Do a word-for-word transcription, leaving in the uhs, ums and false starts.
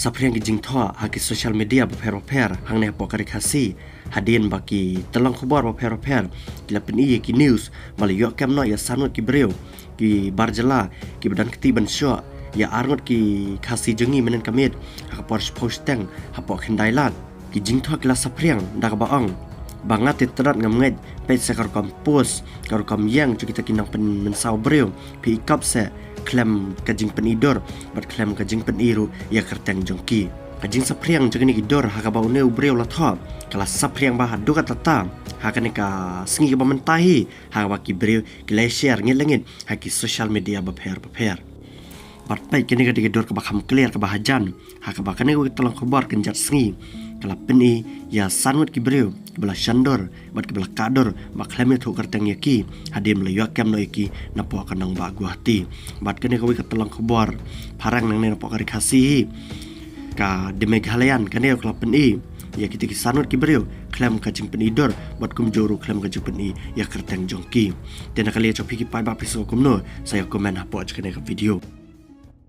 Saphriang ki jingthoh ha ki social media bapher bapher hangne hapoh ka Ri Khasi, hadien ba ki tyllong khubor bapher bapher ki la pyni ïa ki news ba la ïoh kem noh ïa san ngut ki briew ki bar jylla kiba don kti ban shoh ïa ar ngut ki Khasi jong ngi mynhynnin ka miet ha ka por shiphew shiteng hapoh Khyndailad. Ki jingthoh ki la saphriang da kaba ong ba nga te tyrot ngam ngeit, peit sa ka rukom post, ka rukom ïeng jong kita ki nongpynmynsaw briew, phi i kop sa khlem ka jingpyni dur bad khlem ka jingpyni ruh ïa kyrteng jong ki. Ka jingsaphriang jong kine ki dur ha kaba une u briew la thoh ka la saphriang bha haduh katta katta ha kane ka sngi kaba mynta hi, ha kaba ki briew ki la share ngit la ngit ha ki social media bapher bapher. Bad peit, kane ka dei ka dur kaba kham clear, kaba hajan ha kaba kane ka tyllong khubor kynjat sngi ka la pyni ïa san ngut ki briew kiba la shon dur bad kiba la kah dur ba khlem ïathuh kyrteng ïa ki hadien ba la ïoh kem noh ïa ki napoh ka nongbah Guwahati. Bad kane kawei ka tyllong khubor phareng nangne napoh ka Ri Khasi hi, ka The Meghalayan, kane ka la pyni ïa kita ki san ngut ki briew khlem ka jingpyni dur bad kumjuh ruh khlem ka jingpyni ïa kyrteng jong ki. Te na ka liang jong phi ki paidbah, phi sngew kumno, sa ïa comment hapoh jong kane ka video.